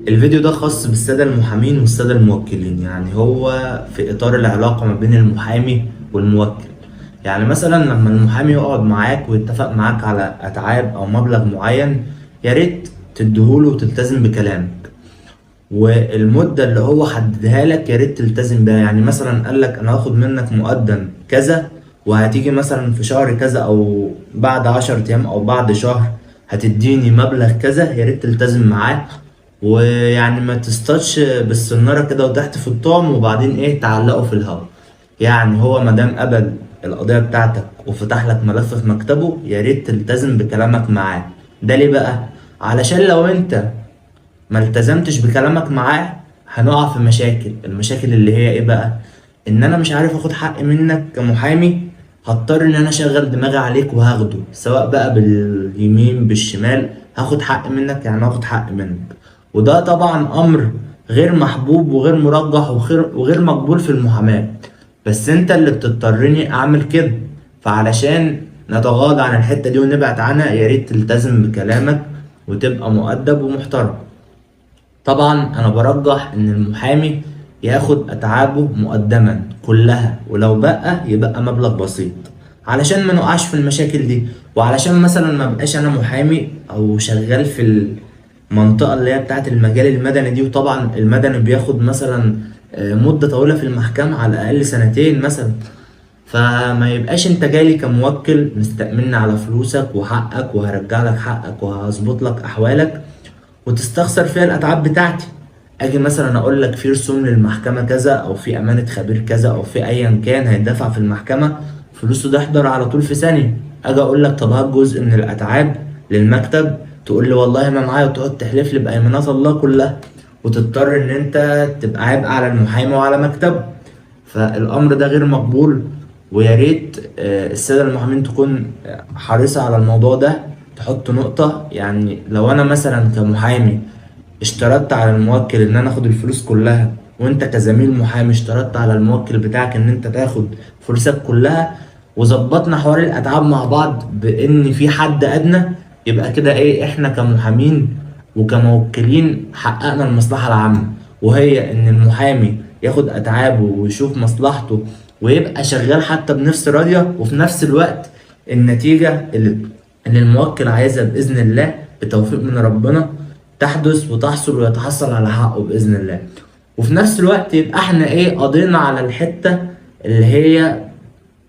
الفيديو ده خاص بالسادة المحامين والسادة الموكلين، يعني هو في إطار العلاقة ما بين المحامي والموكل. يعني مثلا لما المحامي يقعد معاك ويتفق معاك على أتعاب أو مبلغ معين، يا ريت تديهوله وتلتزم بكلامك، والمدة اللي هو حددها لك يا ريت تلتزم بيها. يعني مثلا قال لك أنا هاخد منك مقدم كذا، وهتيجي مثلا في شهر كذا أو بعد 10 أيام أو بعد شهر هتديني مبلغ كذا، يا ريت تلتزم معاه. ويعني ما تصطادش بالسنارة كده وتحت في الطعم وبعدين ايه تعلقه في الهوا. يعني هو مادام قبل القضية بتاعتك وفتح لك ملف في مكتبه، يا ريت تلتزم بكلامك معاه. ده ليه بقى؟ علشان لو انت ما التزمتش بكلامك معاه هنقع في مشاكل. المشاكل اللي هي ايه بقى؟ ان انا مش عارف اخد حق منك كمحامي، هضطر ان انا اشغل دماغي عليك وهاخده، سواء بقى باليمين بالشمال هاخد حق منك، يعني هاخد حق منك. وده طبعا امر غير محبوب وغير مرجح وغير مقبول في المحاماة، بس انت اللي بتضطرني اعمل كده. فعلشان نتغاضى عن الحتة دي ونبعد عنها، يا ريت تلتزم بكلامك وتبقى مؤدب ومحترم. طبعا انا برجح ان المحامي ياخد اتعابه مقدما كلها، ولو بقى يبقى مبلغ بسيط علشان ما نقعش في المشاكل دي، وعلشان مثلا ما بقاش انا محامي او شغال في المنطقة اللي هي بتاعت المجال المدني دي. وطبعا المدني بياخد مثلا مدة طويلة في المحكمة، على الاقل سنتين مثلا. فما يبقاش انت جالي كموكل مستأمن على فلوسك وحقك، وهرجع لك حقك وهظبط لك احوالك، وتستخسر فيها الاتعاب بتاعتي. اجي مثلا اقول لك في رسوم للمحكمه كذا، او في امانه خبير كذا، او في ايا كان هيدفع في المحكمه فلوسه تحضر على طول في ثانيه. اجي اقول لك طب هات جزء من الاتعاب للمكتب، تقول لي والله ما معايا، وتقعد تحلف لي بايمانات الله كلها، وتضطر ان انت تبقى عبء على المحامي وعلى مكتبه. فالامر ده غير مقبول، ويا ريت الساده المحامين تكون حريصه على الموضوع ده، تحط نقطه. يعني لو انا مثلا كمحامي اشترطت على الموكل ان انا اخد الفلوس كلها، وانت كزميل محامي اشترطت على الموكل بتاعك ان انت تاخد فلوسك كلها، وظبطنا حوار الاتعاب مع بعض بان في حد ادنى، يبقى كده ايه، احنا كمحامين وكموكلين حققنا المصلحة العامة، وهي ان المحامي ياخد اتعابه ويشوف مصلحته ويبقى شغال حتى بنفس راضية، وفي نفس الوقت النتيجة اللي الموكل عايزها بإذن الله بتوفيق من ربنا تحدث وتحصل ويتحصل على حقه بإذن الله. وفي نفس الوقت يبقى احنا ايه، قضينا على الحتة اللي هي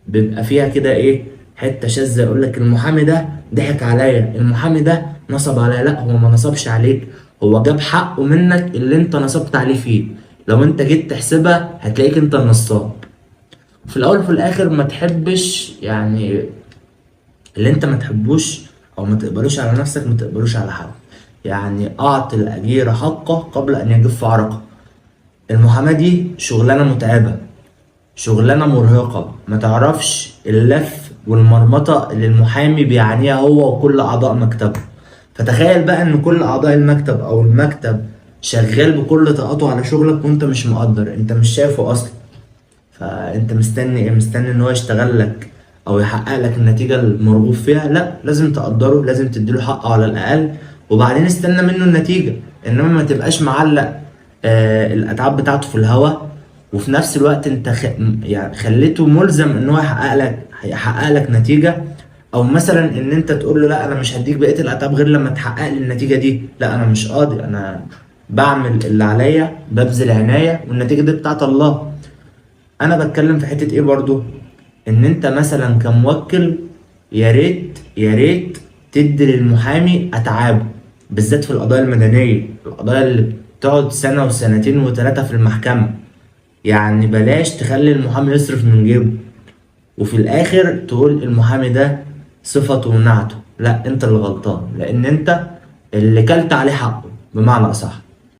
بيبقى فيها كده ايه، حتة شاذة، يقول لك المحامي ده ضحك عليا، المحامي ده نصب عليا. لا، هو ما نصبش عليك، هو جاب حقه منك اللي انت نصبت عليه فيه. لو انت جيت تحسبها هتلاقيك انت النصاب. في الاول وفي الاخر ما تحبش يعني اللي انت ما تحبوش او ما تقبلوش على نفسك ما تقبلوش على حد. يعني اعطي الاجير حقه قبل ان يجف عرقه. المحاماة دي شغلانة متعبة، شغلانة مرهقة، ما تعرفش اللف والمرمطة اللي المحامي بيعانيها هو وكل أعضاء مكتبه. فتخيل بقى إن كل أعضاء المكتب أو المكتب شغال بكل طاقته على شغلك، وأنت مش مقدر، أنت مش شايفه أصلا. فأنت مستني إيه؟ مستني إن هو يشتغل لك أو يحقق لك النتيجة المرغوب فيها؟ لا، لازم تقدره، لازم تديله حقه على الأقل، وبعدين استنى منه النتيجة. إنما ما تبقاش معلق الأتعاب بتاعته في الهوا، وفي نفس الوقت انت يعني خليته ملزم ان هو يحقق لك نتيجة، او مثلا ان انت تقول له لا انا مش هديك بقية الاتعاب غير لما تحقق لي النتيجة دي. لا، انا مش قاضي، انا بعمل اللي عليا، ببذل عناية، والنتيجة دي بتاعت الله. انا بتكلم في حتة ايه برضو، ان انت مثلا كموكل يا ريت يا ريت تدي للمحامي اتعابه، بالذات في القضايا المدنية، القضايا اللي بتقعد سنة وسنتين وثلاثة في المحكمة. يعني بلاش تخلي المحامي يصرف من جيبه، وفي الاخر تقول المحامي ده صفته ونعته. لا، انت اللي غلطان، لان انت اللي كلت عليه حقه بمعنى اصح.